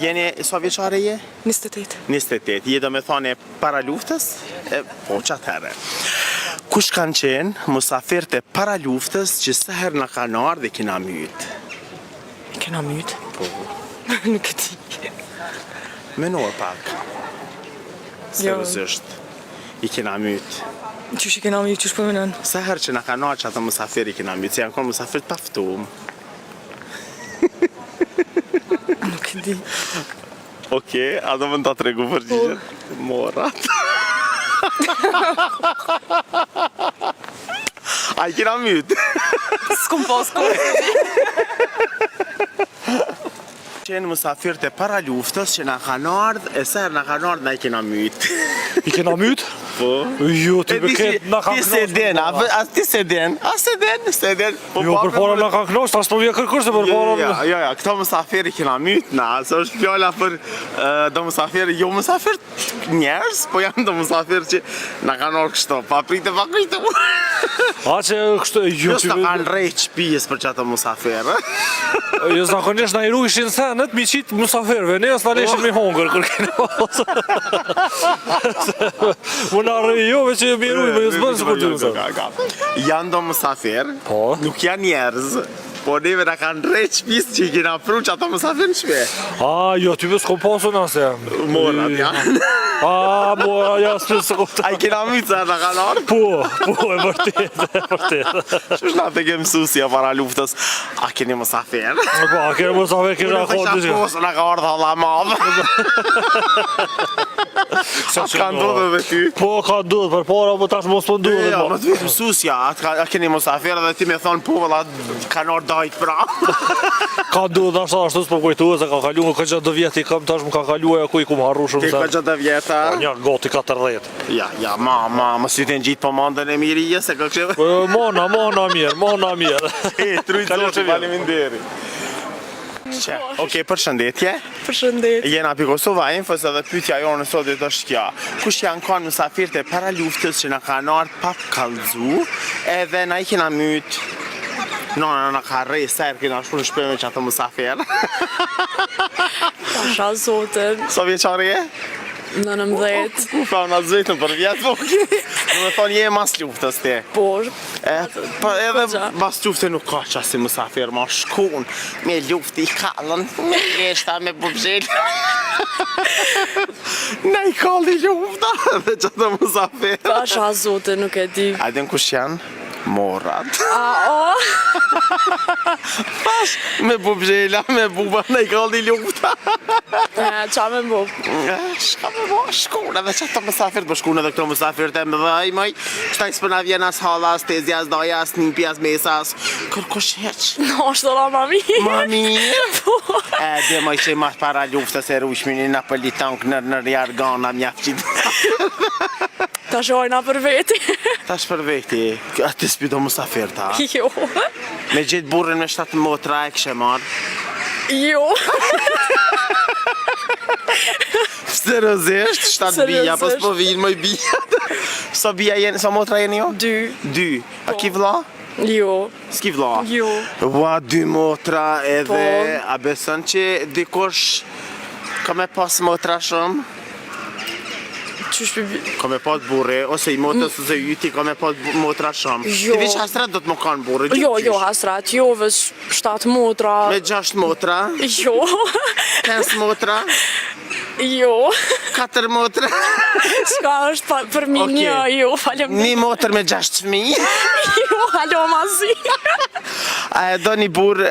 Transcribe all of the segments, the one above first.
Jeni, sa vjeçare je? 28. 28. Je do me thonë para luftës? E, po, që atëherë. Kush kanë qenë musafirët e para luftës që sa herë na kanë ardhë dhe kena myt? Kena myt? Po. Nuk e di. Menor pak. Jo. Seriozisht. I kena myt. Qysh i kena myt, qysh po menon? Sa herë që na kanë ardhë që ato musafir i kena myt, se janë konë musafir të paftum. Nuk e di. Okej, a do më ta tregu përgjigjen? Po. Morrat. A i kena myt? S'kum pas kohë. Qenë musafirët e para luftës që na kanë ardhë, e sa herë na kanë ardhë na i kena myt. I kena myt? Po. Jo, ti E me di si, këtë na ti kanë se knaqë din, a, përpara. a ti se din, a se din, se din. Po Jo, pa përpara na kanë knaqë, tash s'po vjen kërkush se përpara. Jo, jo, jo, jo, këto musafir i kena myt na, se është fjala për e, do musafir, jo musafir njerëz, po janë do musafir që na kanë ardhur kështu, pa pritë, pa pritë. A që kështu, jo, Jo ti s'na kanë rrejt shtëpisë për qato musafir. Jo, zakonisht na i rujshin senet mi qit musafirëve, ne s'na leshin mi hongër kur kena pas. Mu na rrej jo, veç që mi ruj, po jo s'bën sikur ty mësa. Janë do musafir, Po. nuk janë njerëz, po neve na kanë rrejt shtëpisë që i kena pru qato musafir në shtëpi. A, jo, ty be s'kom pasur asë. Morrat janë. A, mora, ja, s'e s'e kuptoj. A i kena myt sa na kanë ardhur? Po, po, e vërtet, e vërtet. Qysh na të kem mësuesja para luftës? A keni musafir? Po, a keni musafir, kena Unë kohë thosha diçka. po, se na ka ardhur halla e madhe. Sa A ka ndodhur edhe ty? Po, ka ndodhur përpara, po tash mos po ndodhet. Jo, mo. më të vjen mësuesja, a, ka, a keni musafir edhe ti me thon po valla kanë ardhur dajt pra. Ka ndodhur ashtu ashtu s'po kujtohet se ka kaluar goxha do vjet i kam tash më ka kaluar ajo ku i kum harru shumë Ti se. ka do vjeta. Po një gati 40. Ja, ja, ma, ma, mos ju të ngjit po mandën e mirë se ka kështu. Po mona, mona mirë, mona mirë. E, trujt Kalofshi zoti, mirë. faleminderit. Qe, Okej, përshëndetje. Përshëndetje. Jena pi Kosova Infos edhe pyetja jonë sot është kjo. Kush janë kanë musafirët e para luftës që na kanë ardhur pa kallzu, edhe na i kena myt. No, na na ka rrej sa herë kena shku në shtëpi me qato musafir. Pasha zotin. Sa vjeçare je? 19. Ku fa na zvetën për vjet, po okej. Do të thonë je mas luftës ti. Po, E, po edhe Goxha. mas lufte nuk ka qasi musafir, ma shkun me lufti i kallën, me leshta, me bubzhel. Na i kalli lufta dhe qato musafir. pasha zotin, nuk e di. A din kush janë? Morrat. A, o, Tash, me bubzhela, me buba, na i kalli lufta. e, qa me bo? E, Shka me bo, shkun edhe qato musafir, po shkun edhe këto musafir të mëdhaj, moj. Qëtaj s'po na vjen as halla, as tezja, as daja, as nipi, as mesa, as kërkush hiç. No, është edhe ma mirë. Ma mirë. Po. E, dhe moj që mas para luftës e rujshmi një napolitank nër nër jargana mjaft qit. Ta shojna për veti. Tash për veti, a ti s'pi do musafir ta? Jo. Me gjithë burrin me 7 motra e kishe marrë. Jo. Seriozisht, 7 bija, po Seriozisht. s'po vinë moj bija. Sa bija jeni, sa motra jeni jo? Dy. Dy. A ki vlla? Jo. S'ki vlla? Jo. Ua, dy motra edhe Po. a beson që dikush ka me pas motra shumë? Qysh pi bi... Ka me pas burri, ose i motrës ose yti ka me pas bu- motra shumë. Jo. Ti veç hasret do të më kanë burri. Jo, qysh? jo, hasrat, jo, veç 7 motra. Me 6 motra, Jo. 5 motra, Jo. 4 motra, Çka është pa, për mi Okej. një, jo, faleminderit. një motër me 6 fëmijë. Jo, halo mazi. A e do një burr e,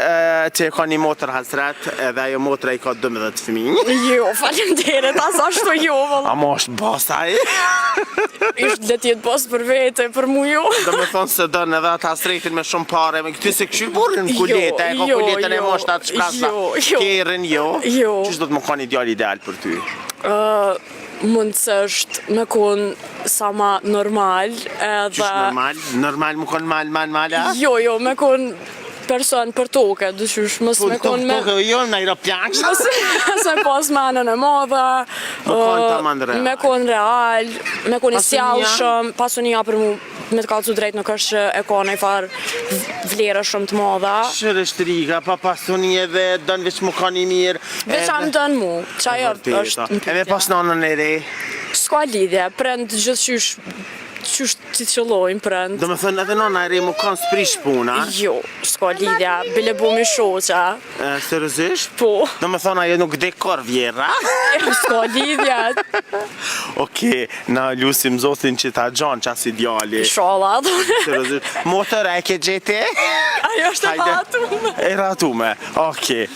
që e ka një motër hasret edhe ajo motra i ka 12 fëmijë? Jo, faleminderit, as ashtu jo, valla. A mo është boss ai? Ishtë le t'jetë boss për vete, për mu jo. Do me thonë se don edhe atë hasretin me shumë pare, me këtë se këshyr burrin Jo, kuleta, e ka jo, kuletën e jo, moshta të shprasa. jo, jo. Kerrin jo. Jo. Qysh do të më kanë ideal ideal për ty? Ë, mund se është me kon sa ma normal, edhe... Qysh normal? Normal më kon mal mal mal a? Jo, jo, me kon person për toke, dyqysh, mos Po me kon me... Tokë, jo në aeroplan. Mos mos me pas menën e madhe, Me kon ë, taman real. me kon real, me kon i Pasunia? sjellshëm, pasunia për mu. me të kallzu drejt nuk është që e ka naj farë vlere shumë të madha. Shyqyr shtriga, pa pasuni edhe don veç mu kon i mirë. Veç a më don mu, qajo është në pyetje. E me pas nanën e re? S'ka lidhje, prind gjithqysh qysh t'i qëllojnë prind. Do me thënë edhe nana e re mu kanë s'prish puna? Jo, s'ka lidhje, bile bohmi shoqa. Seriozisht? Po. Do me thonë ajo nuk dek kurr vjerra? S'ka lidhje. Okej, na lusim Zotin që ta gjon qasi djali. Inshallah. Seriozisht. Motër e ke gjeti? Ajo është e ratume. E ratume. Okej.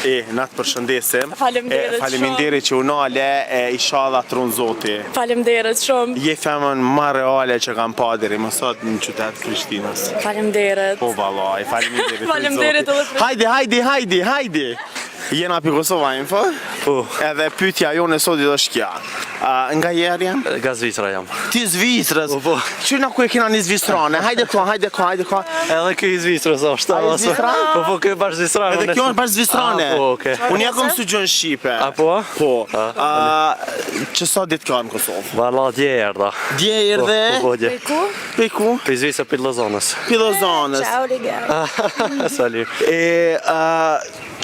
E, na të përshëndesim. Faleminderit shumë. Faleminderit që u nale, e inshallah t'run Zoti. Faleminderit shumë. Je femën ma reale që kam pa deri më sot në qytet Prishtinës. Faleminderit. Po vallai, faleminderit. Faleminderit edhe për. Hajde, hajde, hajde, hajde. Jena pi Kosova Info. Po. Edhe pyetja jonë e sotit është kjo. A, nga je Arjan? Nga Zvicra jam. Ti Zvicrës? Po, po. Qyna ku e kena një Zvicrane? Hajde ko, hajde ko, hajde ko. Edhe ky i Zvicrës është. A i Zvicran? Po, po, ky bash Zvicran. Edhe kjo është bash Zvicrane. A, po, okej. Unë ja kom mësu gjuhën shqipe. A, po? Po. A, që sa ditë ke në Kosovë? Valla, dje erdha. Dje erdhe? Po, po, dje. Prej ku? Prej ku? Prej Zvicrës, prej Lozanës. Prej Lozanës. Ciao, Liga. Sali. E,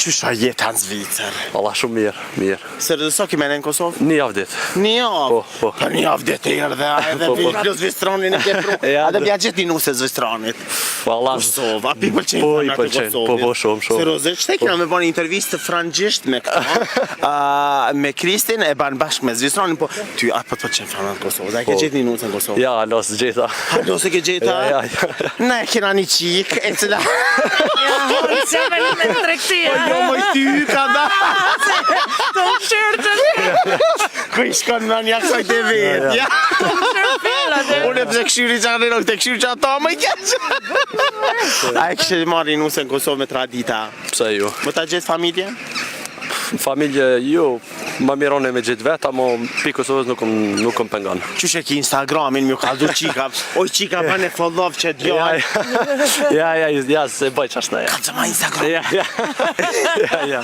qysh a jeta në Zvicër? Valla, shumë mirë, mirë. Seriozisht sa ki me në Kosovë? Një javë ditë. Një javë? Po, po. Po një javë ditë erdhe, edhe Po, po. plus Zvicranin e ke pru. Ja, A dhe bja gjetë një nuse Zvicranit. Valla. Kosovë, a pi pëlqen Po, i femrat e pëlqen, po, Kosovës? po, shumë, shumë. Seriozisht, ç'te kena me bën intervistë frëngjisht me këta, a, me Kristin e ban bashkë me Zvicranin, po ty a po të pëlqen femrat e Kosovës? A e ke Po. gjetë një nuse në Kosovë? Ja, hala s'gjeta. Hala s'e ke gjeta? Ja, ja, ja. Ne kena një çikë, e cila... Ja, unë që me në tregti, Po jo, moj ty, ka da. Të shërë Ku i shkon në një kësaj të vetë, ja. të Unë e pse këshyri që anë të këshyri që ata më i keq. A e kishe marrë një nuse në Kosovë me tradita? Pse ju? Më ta gjetë familje? Familje, jo, ma mirë unë me gjetë vetë, ama pi Kosovës nuk më nuk më pengon. Qysh e ki Instagramin, m'ju kallzu qika, oj qika bëne follow që Ja, djalë. ja, ja, ja, se bëj qashtu ja. Kallzoma Instagram. Ja, ja. Ja, ja.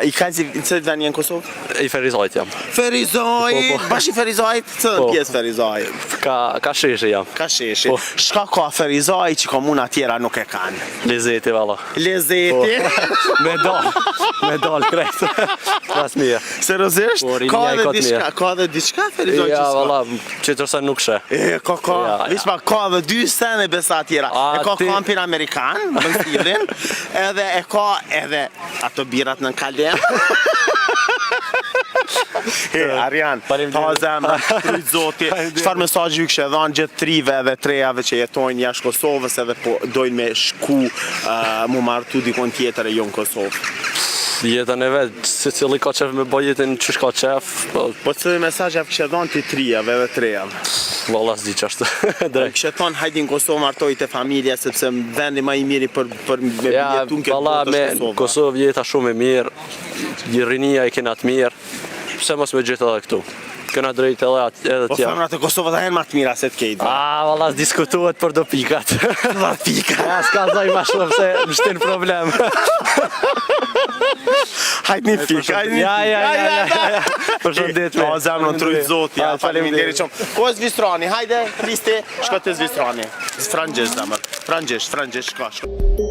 I ka si në cilin vend je në Kosovë? I Ferizajt jam. Ferizaj, Po, po. bash i Ferizajt, cilën Po. pjesë Ferizaj? Ka ka sheshi jam. Ka sheshi. Po. Shka ka Ferizaj që komuna tjera nuk e kanë? Lezeti valla. Lezeti. Po. Me dal, me dal krejt. Mas mirë. Seriozisht? Po, rinia Ka i edhe ka të diçka, mirë. ka edhe diçka Ferizaj që Ja, s'ka. valla, qetër sen nuk sheh. E, ka, ka, Ja, ja. veç pa, ka edhe dy sene besa tjera. A, e ka ti- kampin amerikan, Bën edhe e ka edhe ato birat në kalem. He, Arjan, ta zemra, t'rujt zoti, çfarë mesazhi ju kishe dhanë gjithë t'rive edhe t'rejave që jetojnë jashtë Kosovës edhe po dojnë me shku uh, mu martu dikun tjetër e jo në Kosovë? Jetën e vet, secili ka qef me bë jetën qysh ka qef, po Po cili mesazh ja kishe dhanë ti t'rijave edhe t'rejave? valla s'di ç'është. Drejt. Kishe thonë hajde në Kosovë martoji te familja sepse vendi më i miri për për me Ja, jetu në këtë valla botë me është Kosova. Kosovë jeta shumë e mirë, rinia e kena të mirë, pse mos me gjetë edhe këtu? Kena drejt edhe atë edhe Po tja. femrat e Kosovës janë më të mira se të kejt. A, valla s'diskutohet për do pikat. Do pika. Ja, s'ka zaj ma shumë se më shtin problem. Hajt një pikë, hajt një Ja, ja, ja, ja, ja, ja. Përshëndetje. Ta zemrën t'rujt zoti, ja, Ja, faleminderit shumë. Ku është Zvistrani? Hajde, Kristi, shko te Zvistrani. Frëngjisht zemër. Frëngjisht, frëngjisht, shko, shko.